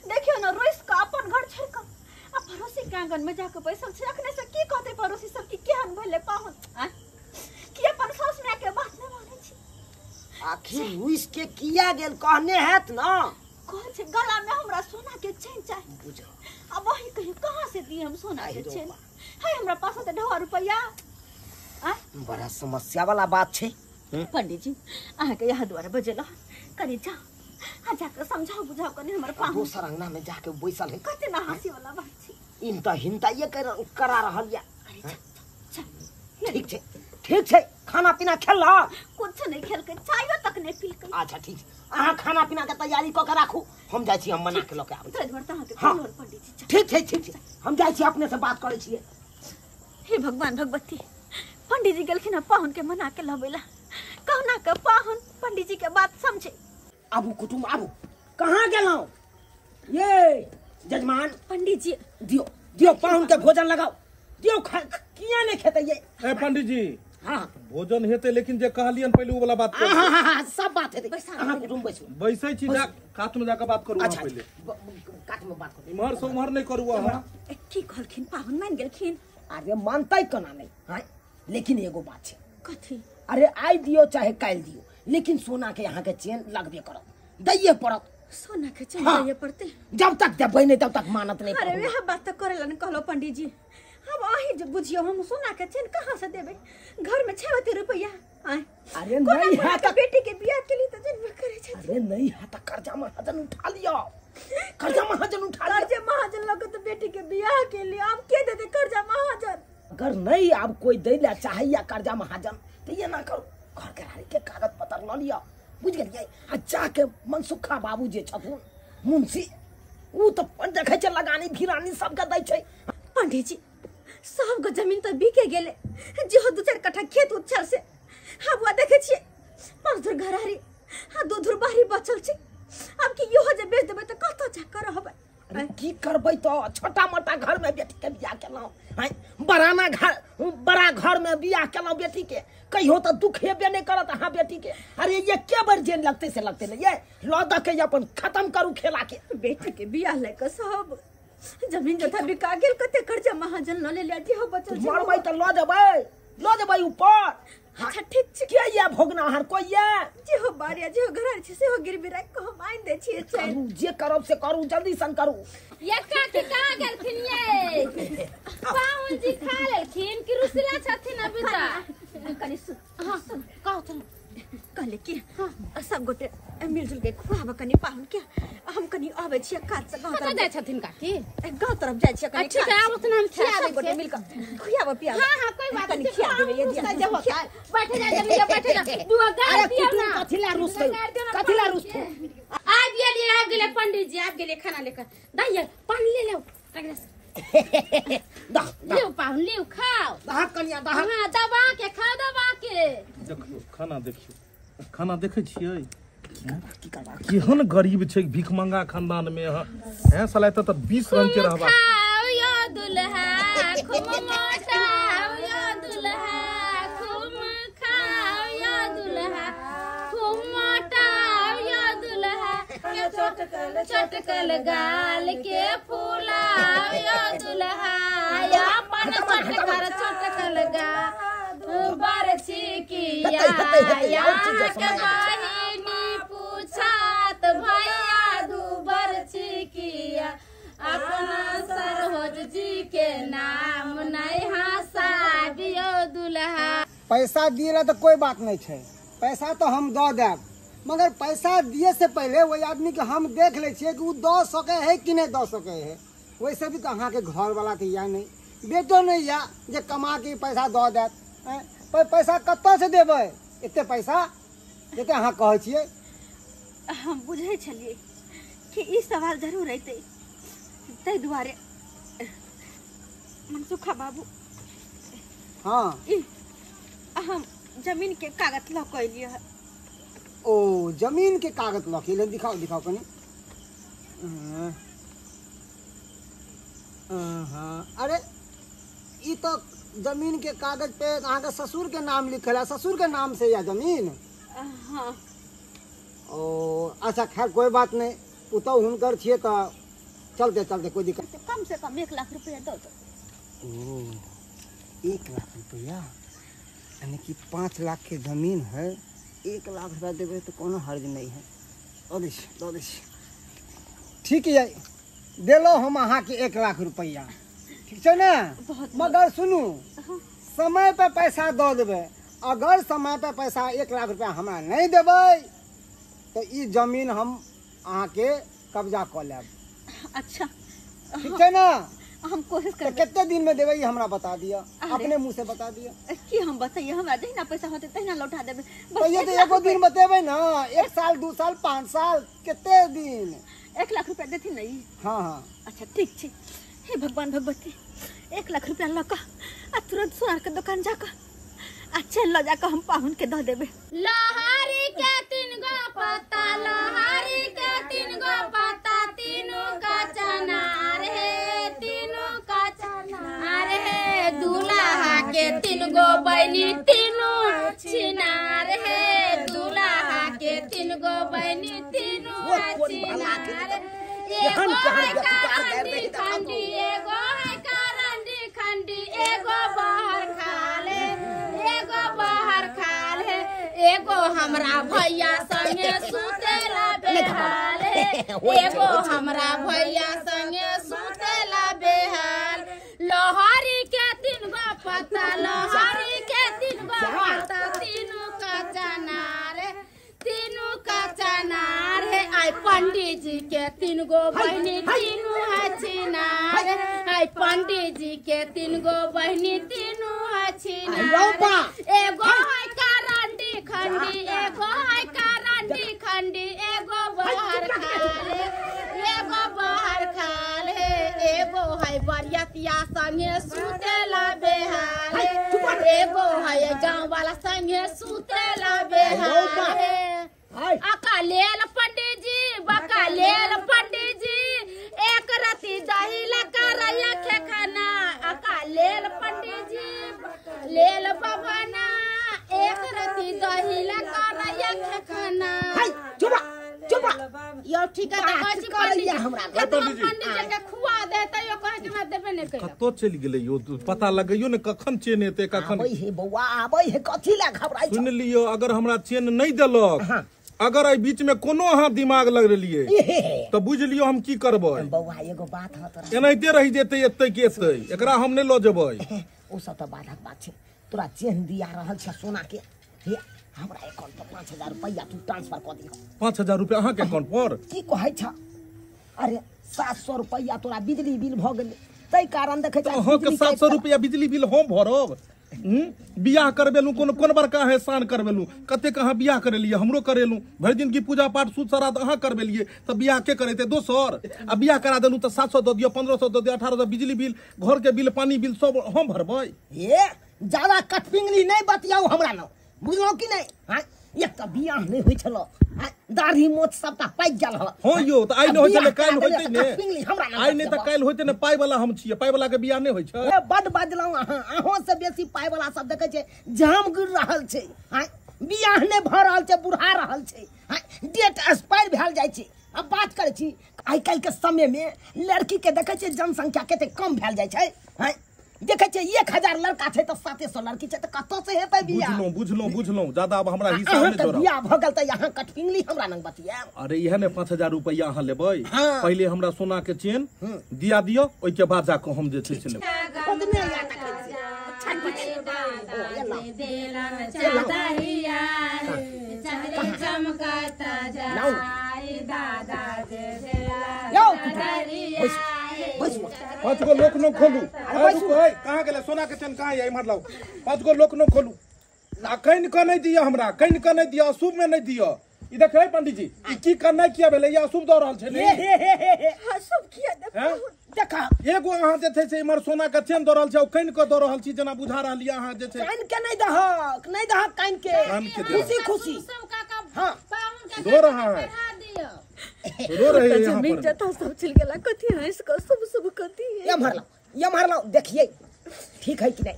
देखियौ ने रोइस कऽ अपन घर छोड़ि कऽ आ पड़ोसी के आंगन में जाके बैसल छै। अखने से की कहतै पड़ोसी सब कि केहन भेलै पाहुन, कि अपन सास माय के बात नहि मानै छै? आखिर रुइस के किया गेल कहने हैत ना? कहै छै गला में हमरा सोना के चैन चाही। बुझो अब वही कहियो कहाँ से दिए हम सोना के चैन? है हमरा पास तो 2.5 रुपया। बड़ा समस्या वाला बात छै पंडित जी। अहाँ के यहाँ द्वारा बजेला कनी जा आ जाके समझाओ बुझाओ कनी हमर पाहुन दोसर अंगना में जाके बैसल है। कते ना हंसी वाला बात छै। इन त हिंता ये करा रहल या। अरे चल ठीक छै, ठीक छै। खाना पीना खेलह? कुछ नहीं खेलकै, चायो तक नहीं पीलकै। अच्छा ठीक छै, अहाँ खाना पीना के तैयारी कऽ के राखू, हम जाइ छी, हम मना के लऽ के आबै छी। ताहि दुआरे तऽ अहाँके हाँ। कहलहुँ पंडीजी। ठीक छै ठीक छै, हम जाइ छी, अपने से बात करै छियै। हे भगवान भगवती, पंडीजी गेलखिन हँ पाहुन के मना के लबै ला, कहुना के पाहुन पंडीजी के बात समझे। आबू कुटुम्ब आबू, कहाँ गेलहुँ ये जजमान? पंडीजी दियो दियो पाहुन के भोजन लगाओ, दियो किया नहीं खेतै ये? ए पंडीजी, हाँ भोजन हेतै, लेकिन जे कहलियन पहिले उ वाला बात करू। हाँ हाँ हाँ सब बात हेतै। अहाँ कुटुम्ब बैसू। बैसै छी, जा कात में जाके बात करू। अच्छा अहाँ पहिले कात में बात करू, इम्हर से उम्हर नहीं करू अहाँ। की कहलखिन पाहुन? मान गेलखिन? अरे मानतै केना नहीं, हाँ लेकिन एगो बात छै। कथी? अरे आइ दियो चाहे काल्हि दियो, लेकिन सोना के यहाँ के चेन लगबे करत, दैये पड़त। सोना के चेन हाँ। दैये पड़तै? जब तक देबै नहीं तब तक मानत नहीं। अरे वएह बात तऽ करै ला ने कहलहुँ पंडीजी। अब अहीं जे बुझियौ, हम सोना के चेन कहाँ से देबै? घर में 6 रुपया। अरे नहीं है त बेटी के बियाह के लिए तो जनबे करै छै। अरे नहीं है त कर्जा महाजन उठा लियो, कर्जा महाजन उठा लियो। कर्जा महाजन लगे तो बेटी के बियाह के लिए अब के देते कर्जा महाजन? अगर नहीं अब कोई दै ला चाहैया कर्जा महाजन तो ये ना करू, घर घरारी के कागज पत्र ल लियो, बुझ गेलियै? आ जाके मनसुखा बाबू जे छथुन मुंशी, उ तो देखै छै लगानी भिरानी सबके दै छै। पंडीजी सबके जमीन तऽ बिके गेलै, जेहो 2-4 कट्ठा खेत उत छल से हाँ बुआ देखै छियै 5 धुर घरारी हाँ 2 धुर बाड़ी बचल छै। आब की इहो जे बेच देबै तऽ कतऽ जा कऽ रहबै? अरे की करबै तऽ छोटा मोटा घर में बेटी के बियाह केलहुँ, बड़ाना घर बड़ा घर में बियाह केलहुँ बेटी के, कहियो तऽ दुख हेबे नहीं करत अहाँ बेटी के। अरे ये के बेर जे लगतै से लगतै ने, ये लऽ दऽ के अपन खत्म करू खेला के। बेटी के बियाह लए कऽ सब जमीन जथा बिका गेल, कते कर्जा महाजन लऽ लेलियै, जेहो बचल छै। मरबै तऽ लऽ जेबै, लऽ जेबै ऊपर। अच्छा ठीक छै। के ये भोगनाहार कोई ये? जेहो बाड़िया जेहो घरारी छै सेहो गिरवी राखि कऽ हम आनि दै छियै चैन। जे करब से करू, जल्दी सन करू। ये काकी कहाँ गेलखिन ये? पाहुन जी खा लेलखिन कि रुसला छथिन अभी तक? कनि सुन, हाँ कहू। कहले कि सब गोटे मिलजुल के खुआब कनि पाहुन के, हम कनि आबै छियै काज से गाँव कतऽ तरफ। जाइ छथिन काकी? गाँव तरफ जाइ छियै कनि। ठीक है, आबू तऽ हम खिया सब दै गोटे छियै। मिल कऽ खुआब पियाब। हाँ हाँ कोई बात कनि नहीं, खिया देबै ये दिया। बैठे जा जल्दी, बैठे जा। दुआ गाड़ अरे दियौ कुटुम्ब ना, कथी ला रुसतै, कथी ला रुसतै? आबि गेलियै आबि गेलियै पंडीजी, आबि गेलियै खाना लेकर। दैयै पानि ले लेउ, दह लिउ पाहुन लिउ खाओ। दहक कनिया दहक। हाँ दबा के खाओ, दबा के। देखियौ खाना, देखियौ खाना, देखै छियै की करबा? केहन गरीब छै भिखमंगा खानदान में अहाँ हैं साला, एतऽ तऽ 20 रंग के रहबा। खाओ यो दुल्हा खूब मोटाओ यो दुल्हा, खूब खाओ यो दुल्हा खूब मोटाओ यो दुल्हा, चटकल गाल के फूलाओ यो दुल्हा, अपन चटकर चटकल गाल बरछी किया के बहिनी पूछात भैया दू बरछी किया, अपना सरहोज जी के नाम नहीं हंसाबियो दुल्हा। पैसा दिए ला तो कोई बात नहीं है, पैसा तो हम दऽ देब, मगर पैसा दिए से पहले वही आदमी के हम देख ले छियै कि उ दऽ सकै है कि नहीं दऽ सकै है। वैसे भी तो अहाँके घरवाला तो या नहीं, बेटो नहीं या जे कमा के पैसा दऽ देत। पर पैसा कतऽ से देबै एते पैसा जते अहाँ कहै छियै? हम बुझै छलियै कि ई सवाल जरूर अयतै, ताहि दुआरे मनसुखा बाबू हाँ ई हम जमीन के कागज लऽ कऽ एलियै। ओ जमीन के कागज लऽ के एलियै, दिखाओ दिखाओ कनि। अरे ई तो जमीन के कागज पे अहाँके ससुर के नाम लिखल है, ससुर के नाम से या जमीन? हाँ। ओ अच्छा खैर कोई बात नहीं, पुतहु हुनकर छियै तऽ चलते चलते कोई दिक्कत। कम से कम 1 लाख रुपया दऽ दो। ओ 1 लाख रुपया, यानी कि 5 लाख के जमीन है, 1 लाख रुपया देबै तो कोनो हर्ज नहीं है। दऽ दै छी। ठीक है, देलहुँ हम अहाँके 1 लाख रुपया, ठीक छै ने? मगर सुनू, समय पे पैसा दऽ देबै। अगर समय पे पैसा 1 लाख रुपया हमरा नहीं देबै तो ई जमीन हम अहाँके कब्जा कऽ लेब। अच्छा ठीक छै ने? हम कोशिश करबै। कते दिन में देबै हमरा बता दिया, अपने मुंह से बता दिया। की हम बताइए, हमरा जहिना पैसा होते तहिना लौटा देबै। बस तो एगो दिन बतेबै ना, 1 साल 2 साल 5 साल कते दिन? 1 लाख रुपया देथिन नहीं? हाँ हाँ। अच्छा ठीक छै। हे भगवान भगवती, 1 लाख रुपया लऽ कऽ आ तुरंत सोनार के दुकान जाकऽ आ चल लऽ जाकऽ हम पाहुन के दऽ देबै। लोहारी के 3 गो पत्ता, लोहारी के 3 गो पत्ता, तीनों का चनार हे, तीनों का चनार हे, दूल्हा के 3 गो बहनी तीनों छिनार हे, दूल्हा के 3 गो बहनी तीनों छिनार। एगो है कारंडी खंडी, एगो है कारंडी खंडी, एगो बाहर खाले, एगो बाहर खाले, एगो हमरा भैया संगे सुतेला बेहाल, एगो हमरा भैया संगे सुतेला बेहाल। लोहारी के 3 गो पत्ता, लोहारी के 3 गो पत्ता, तीनों का चनार, तीनों का चनार है। आई पंडित जी के 3 गो बहनी तीनों है छिनार, आई पंडित जी के 3 गो बहनी तीनों है छिनार। एगो है कारंडी खंडी, एगो है कारंडी खंडी, एगो बाहर खाले, एगो बाहर खाले, एगो है बरियतिया संगे सुतेला बेहाले, एगो है गाँव वाला संगे सुतेला बेहाले। अका लेल पंडित जी, बका लेल पंडित जी, एक रति दही लगा रैया खाना, अका लेल पंडित जी लेल बभाना, एक रति दही लगा रैया खाना। चुप चुप यो ठीक है त कहै छी हमरा पंडित जी के खुआ दे त यो कहै छी हमरा देबे नै कइलक। कतो चलि गेलै यो, पता लगैयो ने कखन चेन एते कखन। आबै हे बौआ आबै हे, कथी ला घबराइ सुन लियो, अगर हमरा चेन नै देलक, अगर एहि बीच में कोनो अहाँ दिमाग लगेलिए त बुझ लियो हम की करबै। बौआ एगो बात ह तोरा, एनाहिते रहि जेतै एतै के एतै, एकरा हम नै ल जेबै। ओ सब त बाधक बात छै, तोरा चेन दिया रहल छ सोना के, हे हमरा अकाउंट पर 5000 रुपया तू ट्रांसफर कर दियो। 5000 रुपया अहाँ के अकाउंट पर? की कहै छ? अरे 700 रुपया तोरा बिजली बिल भ गेलै, तै कारण देखै छ अहाँ के 700 रुपया बिजली बिल हम भरब? बियाह करबेलू कोन कोन बड़का एहसान करबेलू, कतेक अहाँ बियाह करेलिए, हमरो करेलू, भरि दिन की पूजा पाठ सूद श्राद्ध अहाँ करबेलिए, तऽ बियाह के करेते दोसर? आ बियाह करा देलू तऽ 700 दऽ दियौ, 1500 दऽ दियौ, 1800 बिजली बिल, घर के बिल, पानी बिल सब हम भरबै। ए ज्यादा कटपिंगली नहीं बतियाउ हमरा न, बुझलौ कि नहीं? हाँ, एक तऽ बियाह नहीं होइ छलो, दाढ़ी मोछ सबटा पाकि गेल हल। हाँ यो तऽ आइ नहि होइ छलै काल्हि होइतै ने, आइ नहि तऽ काल्हि होइतै ने। पाइ वाला हम छियै, पाइ वाला के बियाह नहि होइ छै। बड बजलहुँ अहाँ, अहों से बेसी पाइ वाला सब देखै छै जाम गिर रहल छै, बियाह नहि भऽ रहल छै, बुढ़ा रहल छै, डेट एक्सपायर भेल जाइ छै। अब बात करै छी आइ काल्हि के समय में लड़की के देखै छियै जनसंख्या कते कम भेल जाइ छै, देखै छियै 1000 लड़का छै तऽ 700 लड़की छै, तऽ कतऽ से हेतै बियाह? बुझलहुँ बुझलहुँ बुझलहुँ, ज्यादा अब हमरा हिसाब नहि जोड़ब। बियाह भऽ गेल तऽ यहाँ कटपिंगली हमरा लग बतियाब। अरे इएह ने 5000 रुपया अहाँ लेबै, पहिले हमरा सोना के चेन दिया दियौ, ओहिके बाद जाकऽ हम जे छै से लेबै। 5 गो लोक नो खोलू, कहाँ गेलै सोना के चेन? कहाँ इम्हर लाउ। 5 गो लोक नो खोलू, आ कनि कऽ नहि दिअ हमरा, कनि कऽ नहि दिअ, अशुभ में नहि दिअ। ई देखै पंडित जी, ई की करनाइ किया भेलै? ई अशुभ दऽ रहल छै ने। अशुभ किया? देखा एगो अहाँ जे छै से इम्हर सोना के चेन दऽ रहल छै, कनि कऽ दऽ रहल छी, जेना बुझा रहल यऽ अहाँ जे छै। कनि के नहि दहक, नहि दहक कनि के, खुशी खुशी हाँ रो रहा है, रो रहे हैं यहाँ पर। जता सब चल गेला, कथी हंस क सब सब कथी है? एम्हर लाओ, एम्हर लाओ, देखिए ठीक है कि नहीं।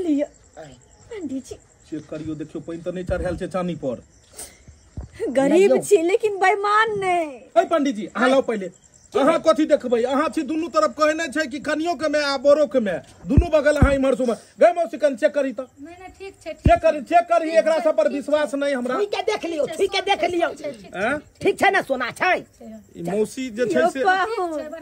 लियो पंडित जी चेक करियो, देखियो पानि तऽ नहि चढ़ायल छै चानी पर। गरीब छी लेकिन बेईमान नहीं। ए पंडित जी अहाँ लाओ पहिले, अहाँ कथी देखबै? अहाँ छी दुनू तरफ कहने छै कि कनियो के में आ बोरो के में, दुनू बगल अहाँ इम्हर से उम्हर गए। मौसी कन चेक करी त। नहीं नहीं ठीक छै, चेक करी, चेक करी, एकरा सब पर विश्वास नहीं हमरा। ठीक है देख लियो, ठीक है देख लियो, ठीक छै ना सोना छै। ई मौसी जे छै से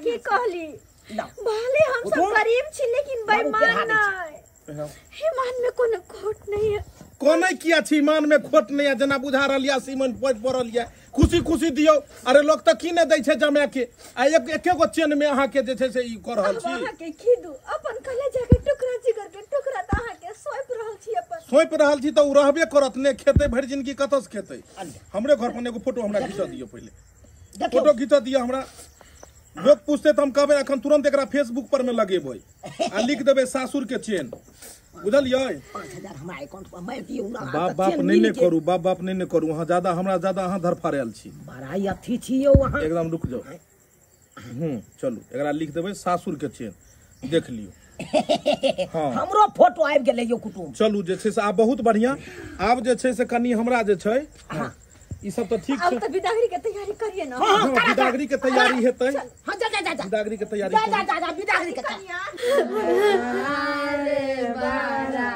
की कहली? भले हम सब गरीब छी लेकिन बेईमान नहीं, ईमान में कोनो खोट नहीं है। कोने किया छी मान में खोट नहीं है जना बुझा रहल या सीमन पड़ल या खुशी खुशी दियौ। अरे लोग त की ने दै छै जमा के आ एक एके गो चेन में अहाँ के जे छै से ई कर रहल छी। अहाँ के की दू अपन कलेजा के टुकड़ा जिगर के टुकड़ा त अहाँ के सौंप रहल छी अपन सौंप रहल छी त उ रहबे करत ने खेतै भरि जिंदगी कतऽ से खेतै। हमरे घर पर एगो फोटो हमरा खींच दियौ पहिले फोटो खींच दियौ हमरा लोग पूछते त हम कहबै अखन तुरंत एकरा फेसबुक पर में लगेबै आ लिख देबै सासुर के चेन बुझलियै। 5000 हमरा अकाउंट पर मारि दियौ ना। बाप बाप नहीं ने करू बाप बाप नहीं ने करू अहाँ ज्यादा हमरा ज्यादा अहाँ धरफड़ायल छी बड़ा अथी छी यौ अहाँ एकदम रुक जाओ। चलू एकरा लिख देबै सासुर के चेन देख लियौ। हाँ हमरो फोटो आबि गेलै यौ कुटुम। चलू जे छै से आब बहुत बढ़िया आब जे छै से कनी हमरा जे छै ई सब त ठीक आब छै। त विदागरी के तैयारी करिए ना। हां विदागरी के तैयारी हेतै। हां जा जा जा विदागरी के तैयारी जा जा जा जा विदागरी के अरे बारा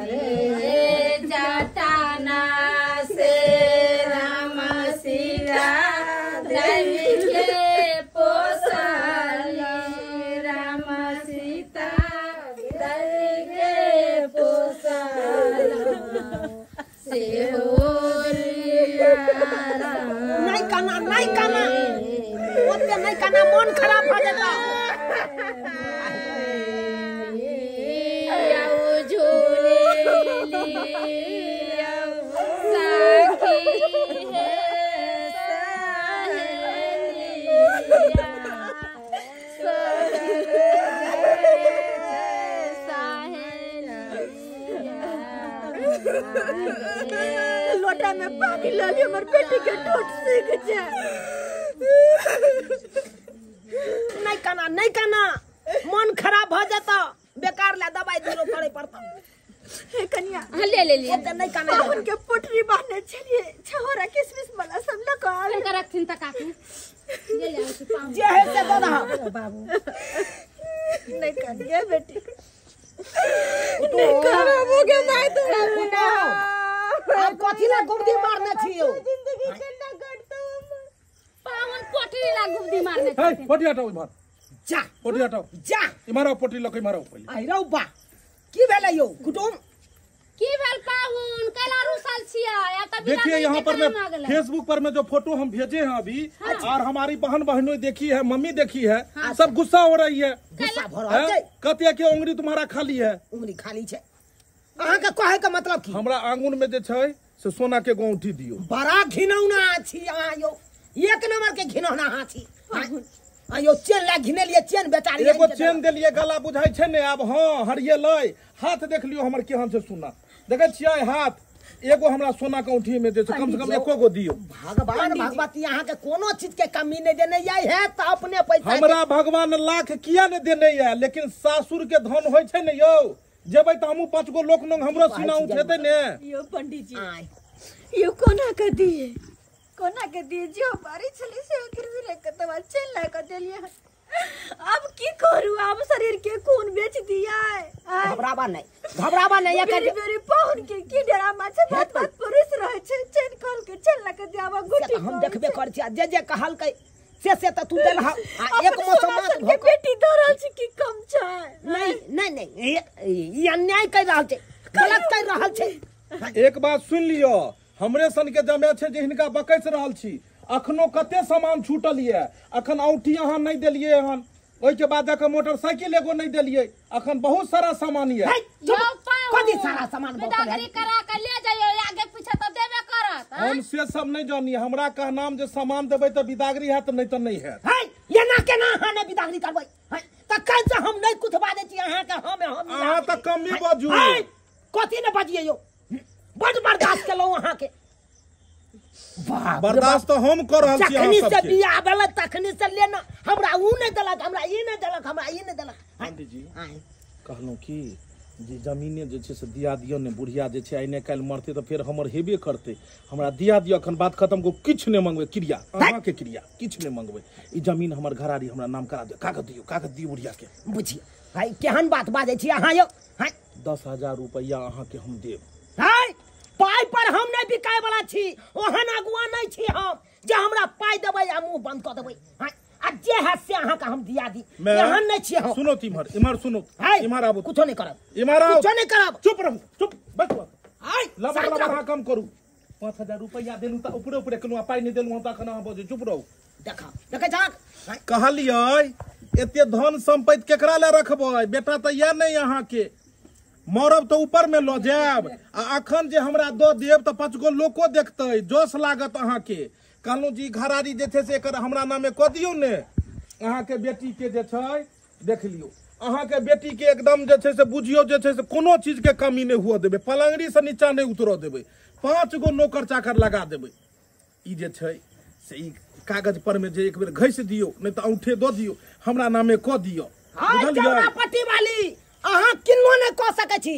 रे जटाना से राम सीता देवी के पोसली राम सीता देवी के पोसली से नहीं काना नहीं काना ओते नहीं काना मन खराब भ जेता। लोटा में पानी ला लियो हमर बेटी के ठोट सीख जाए। नहीं काना नहीं काना मन खराब भ जाता बेकार ला दवाई दिलो करे पड़ता। हे कन्या हां ले ले ले ओते नहीं काना पाहुन के पोटरी बांधने छलिए छहोरा किसमिस वाला सब ल के आवे कर रखथिन त काकी ले ले आउ पाहुन जे है से दो ना बाबू। नहीं कन्या बेटी नहीं खराब हो गया माय तोरा बिना। अब कथी ला गुबदी मारने छी यौ जिंदगी केना कटतो हमर पाहुन पोटरी ला गुबदी मारने छी। पोटरी हटाओ इमहर जा पोटरी हटाओ जा इमहर आओ पोटरी लके इमहर आओ पहिले। आई रौ बा की भेलै यौ कुटुम की भेल पाहुन कैला रुसल छियै अब त देखिए यहाँ पर में फेसबुक पर में जो फोटो हम भेजे हैं अभी और हमारी बहन बहनों देखी है मम्मी देखी है सब गुस्सा हो रही है। गुस्सा भ रहल छै कतिया के उंगली तुम्हारा खाली है उंगली खाली छै अहाँ के कहे के मतलब की हमरा आंगुन में जे छै से सोना के गोंठी दियो। बड़ा घिनौना छी अहाँ यौ एक नंबर के घिनौना अहाँ छी। आयो चेन ला घिने लिए चेन बेचारी एगो चेन देलिए गला बुझाई छै ने आब। हां हरियलै हाथ देख लियो हमर केहन छै सोना देखै छियै हाथ एगो हमरा सोना के औंठी में दे छै कम से कम एको गो दियो। भगवान भगवती अहाँ के कोनो चीज के कमी नहीं देने आई है त अपने पैसा हमरा भगवान लाख किया ने देने है लेकिन सासुर के धन होय छै ने यौ जेबै त हमहु पांच गो लोक नंग हमरो सीना उठेतै ने। यो पंडित जी यो कोना के दिए कोना के दिए जो बारी छली से गिरवी रख के तब चल ला के देलिए। अब की करू अब शरीर के खून बेच दिया है। घबराबा नहीं घबराबा नहीं मेरी मेरी पाहुन के की डरामा छै बात बात पुरुष रहे छै चैन कल के चल ला के दियावा गुटी हम देखबे कर छी जे जे कहल के से त तू देलहा आ एक मौसम के बेटी दरल छै की कम छै। नहीं नहीं नहीं ई अन्याय कर रहल छै गलत कर रहल छै। एक बात सुन लियो हमरे सन के जमे छै जे हिनका बकैस रहल छी अखनो कते सामान छूटल ये अखन औंठी अहाँ नहीं देलिए हन ओहि के बाद जाके मोटरसाइकिल एगो नहीं देलिए अखन बहुत सारा सामान ये कथी सारा सामान विदागरी करा के ले जाइयो आगे पीछे त देबे करत। हम से सब नहीं जानी हमरा कहनाम जे सामान देबै त विदागरी हैत नहीं त नहीं हैत। है एना केना अहाँ नहीं विदागरी करबै है त कैसे हम नहीं कुछ बाजै छी अहाँ के हम अहाँ त कमी बाजू कथी ने बाजियै यौ बड बर्दाश्त केलहुँ अहाँ के बर्दाश्त तो हम कर रहल छी जखनी से बियाह भेलै तखनी से लेना हमरा ऊ नहीं देलक हमरा ई नहीं देलक हमरा ई नहीं देलक। पंडित जी कहलहुँ की जे जमीने जे छै से दिया दियौ ने बुढ़िया जे छै आइ ने काल्हि मरतै तऽ फेर हमर हेबे करतै हमरा दिया दियौ अखन बात खत्म को किछु नहि मंगबै क्रिया अहाँके क्रिया किछु नहि मंगबै ई जमीन हमर घरारी हमरा नाम करा दियौ कागज दियौ कागज दियौ बुढ़िया के। बुझियौ भाई केहन बात बाजै छी अहाँ यौ। 10,000 रुपैआ अहाँके हम देब। है पाई पर हम नहीं बिकाय वाला छी ओहन अगुआ नहीं छी हम जे हमरा पाई देबै आ मुंह बंद क देबै। आ जे है से अहाँ का हम दिया दी एहन नहीं छी हम। सुनो इम्हर इम्हर सुनो इम्हर आबू कुछो नहीं करब इम्हर आओ कुछो नहीं करब चुप रहू चुप बैठो। आय लबड़ लबड़ अहाँ कम करू। 5000 रुपैआ देलहुँ तऽ ऊपरे ऊपरे केलहुँ आ पाइ नहि देलहुँ हम, तखन अहाँ बजै चुप रहू। देखा देखै छहक? कहलियै एते धन सम्पत्ति केकरा लए रखबै, बेटा तऽ यऽ नहि अहाँके, मरब तऽ ऊपर मे लऽ जायब आ अखन जे हमरा दऽ देब तऽ 5 गो लोको देखतै, जस लागत अहाँके। कहलहुँ जी घरारी जे छै से एकर हमरा नामे कऽ दियौ ने, अहाँके बेटी के जे छै देख लियौ, अहाँके बेटी के एकदम जे छै से बुझियौ जे छै से कोनो चीज के कमी नहि हुअ देबै, पलंगड़ी से नीचा नहि उतरऽ देबै, 5 गो नौकर चाकर लगा देबै। ई जे छै से ई कागज पर में जे एक बेर घसि दियौ, नहि तऽ औंठे दऽ दियौ, हमरा नामे कऽ दियौ। पट्टी वाली अहाँ किन्नो नहि कऽ सकै छी।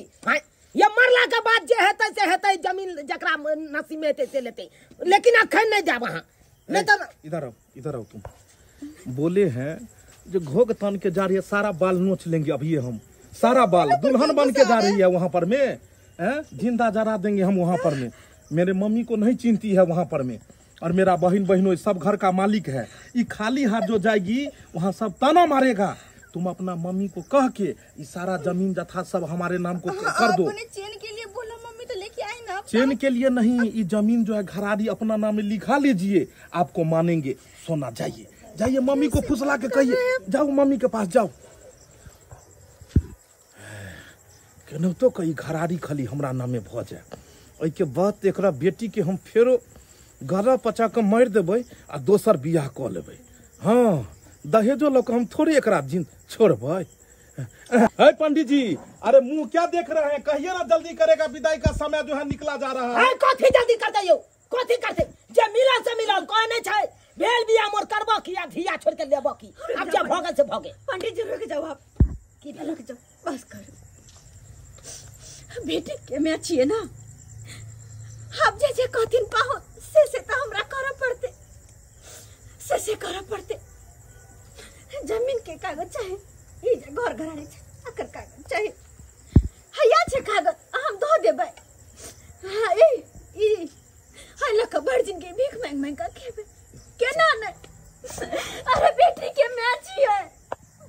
ये मरला के बाद जे हेतै से हेतै, जमीन जकरा नसीब में हेतै से लेतै, लेकिन अखन नहि जायब अहाँ, नहीं तो इधर आओ, इधर आओ। तुम बोले हैं जो घोग तान के जा रही है, सारा बाल नोच लेंगे अभी हम, सारा बाल दुल्हन बन के जा रही है वहां पर में, जिंदा जरा देंगे हम वहां पर में। मेरे मम्मी को नहीं चिनती है वहां पर में, और मेरा बहन बहनों सब घर का मालिक है, ये खाली हाथ जो जाएगी वहां सब ताना मारेगा। तुम अपना मम्मी को कह के ये सारा जमीन जथा सब हमारे नाम को कर दो। चेन के लिए बोला मम्मी तो लेके आई ना। चेन के लिए नहीं, ये जमीन जो है घरारी अपना नाम में लिखा लीजिए, आपको मानेंगे। सोना जाइए जाइए, मम्मी को फुसला के कहिए, जाओ मम्मी के पास जाओ। केनाहितो कही घरारी खाली हमरा नामे भ जाए, ओहिके बाद एकरा बेटी के हम फेरो गला पचा के मारि देबै आ दोसर बियाह कऽ लेबै। हाँ, दहेजो लऽ कऽ हम थोड़े एकरा जिन छोड़बै। है पंडित जी, अरे मुंह क्या देख रहे हैं, कहिए ना जल्दी करेगा, विदाई का समय जो है निकला जा रहा है। कथी जल्दी करते यौ, कथी करते, जे मिलल से मिलल, कोई नहीं छै भेल बियाह मोर करबो की आ धिया छोड़ के लेबो की, अब जे भऽ गेल से भऽ गेल। पंडित जी रुक जाओ आप, की भेल रुक जाओ, बस कर, बेटी के मैं छियै ना, आप जे जे कहथिन पाहो से तो हमरा करऽ पड़ते, से करऽ पड़ते। जमीन के कागज चाही, ई जे घर घराड़ी छै एकर कागज चाही, हैया छै कागज हम दऽ देबै। हाँ ई ई है लऽ कऽ भरि जिनगी भीख मांगि मांगि कऽ खेबै केना नहि। अरे बेटी के माय छियै,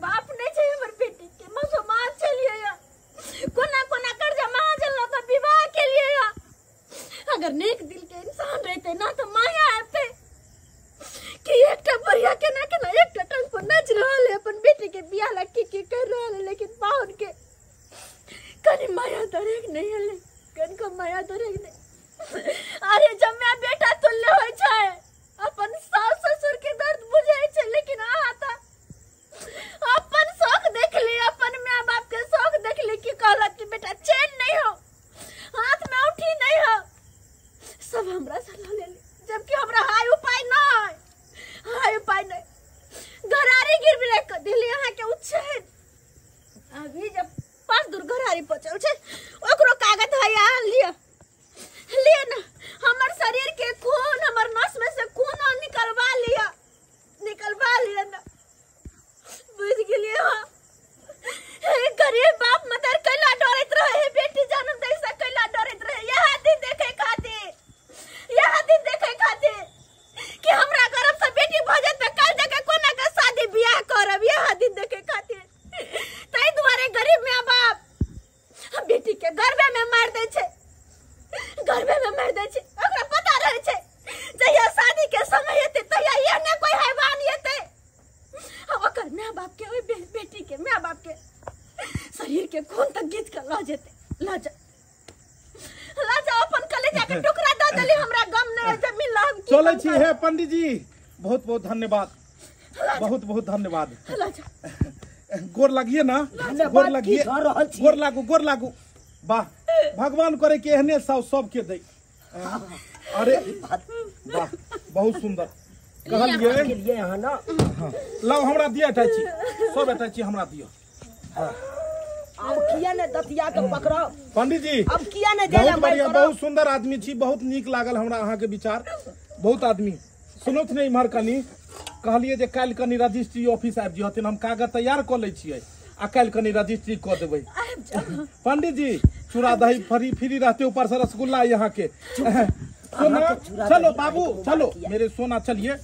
बाप नहि छै हमर बेटी के, मसोमात छलियै, कोना कोना कर्जा महाजन लऽ कऽ विवाह केलियै। अगर नेक दिल के इंसान रहते ना तो माया आते कि एकटा बुढ़िया केना केना एकटा टंग पर नाच रहल है, अपन बेटी के बियाह ला की की कर रहल है, लेकिन पाहुन के कनी माया दरेक नहीं हले, कनको माया दरेक नहीं। अरे जब मैं बेटा तुल्य होय छै, अपन सास ससुर के दर्द बुझै छै, लेकिन अहाँ त अपन शौक देख ली, अपन माय बाप के शौक देख ली कि कहलक कि बेटा चैन नहीं हो, हाथ में उठी नहीं हो, सब हमरा सलाह ले ली, जबकि हमरा हाय उपाय नहीं, हाय उपाय नहीं। घरारी गिरवी राखि कऽ देली अहाँके उच्छेद। अभी जब 5 दूर घरारी बचल छै ओकरो कागज है, अहाँ लिअ लिअ ना, हमर शरीर के खून हमर नस में से खून निकलवा लिअ, निकलवा लिअ ना, बुझ गेलियै अहाँ। गरीब बाप मदर कैला डरैत रहे, बेटी जन्म दै से कैला डरैत रहे, इएह दिन देखै खातिर, इएह दिन देखै खातिर कि हमरा गर्भ से बेटी भऽ जायत तऽ काल्हि जाके कोना के शादी बियाह करब, इएह दिन देखै खातिर। ताहि दुआरे गरीब माय बाप बेटी के गर्भे में मारि दै छै, गर्भे में मारि दै छै। ओकरा पता रहै छै जहिया शादी के समय एतै तहिया एहने कोई हैवान एतै, ओकर माय बाप के ओहि बेटी के माय बाप के शरीर के खून तक घीच के लऽ जेतै। लऽ जा लऽ जा, अपन कलेजा के टुकड़ा दऽ देली, हमरा गम नहि जमीन लऽ हम चलै छी। हे पंडित जी बहुत बहुत धन्यवाद, बहुत बहुत धन्यवाद। गोर लागिए ना, गोर लागिए, गोर लागू, गोर लागू। वाह, भगवान करे के एहने साउ सबके दे। अरे वाह, बहुत सुंदर कहलिए ना। लाओ हमरा दिया अटैची, सब अटैची हमरा दियो। अब किया ने दतिया के पकड़ो पंडित जी, अब किया ने बहुत बढ़िया, बहुत सुंदर आदमी छी, बहुत नीक लागल हमरा अहाँ के विचार। बहुत आदमी सुनत नहीं इम्हर कनी कहलिए जे काल्हि कनी रजिस्ट्री ऑफिस आबि जहथिन, हम कागज तैयार कऽ लै छियै आ काल्हि कनी रजिस्ट्री कऽ देबै। पंडित जी चूड़ा दही फ्री फ्री रहते, ऊपर से रसगुल्ला यहाँ के। सोना चलो बाबू चलो मेरे सोना, चलिए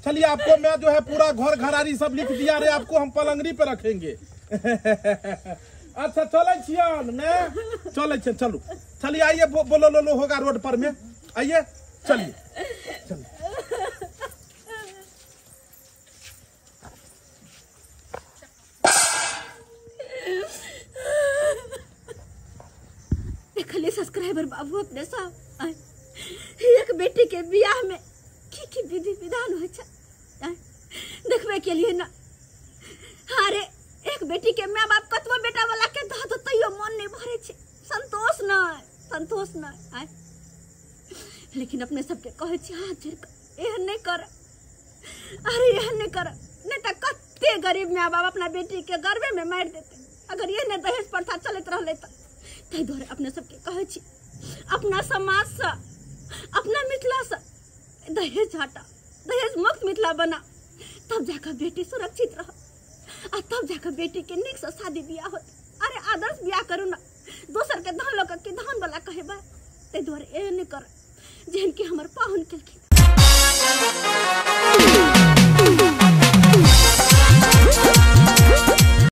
चलिए, आपको मैं जो है पूरा घर घरारी सब लिख दिया रे, आपको हम पलंगड़ी पे रखेंगे। अच्छा चलै छियन ने, चलै छियन, चलू चलिए, आइए, बोलो लो होगा रोड पर में, आइए चलिए चलिए। देखलिए सब्सक्राइबर बाबू अपने सब एक बेटी के बियाह में की की विधि विधान होइ छै देखबे के लिए ना। अरे एक बेटी के माय बाप कतबो बेटा वाला के दऽ दो तैयो मन नहीं भरे छै, संतोष नहीं, संतोष नहीं आय। लेकिन अपने सबके कहै छी हाथ जोड़ कऽ एहन नहीं कर, अरे एहन नहीं कर, नहीं तऽ कते गरीब माय बाप अपना बेटी के गर्भे में मारि देते अगर एहने दहेज प्रथा चलैत रहलै तऽ। ताहि दुआरे अपने सबके कहै छी अपना समाजसँ, अपना मिथिलासँ दहेज हटा, दहेज मुक्त मिथिला बना, तब जाकर बेटी सुरक्षित रह आ तब जाकर बेटी के नीक से शादी बियाह होत। अरे आदर्श बियाह करू ना, दोसर के धान लऽ के धान वाला कहेबै, ताहि दुआरे एहन नहि कर जेहन कि हमर पाहुन केलखिन।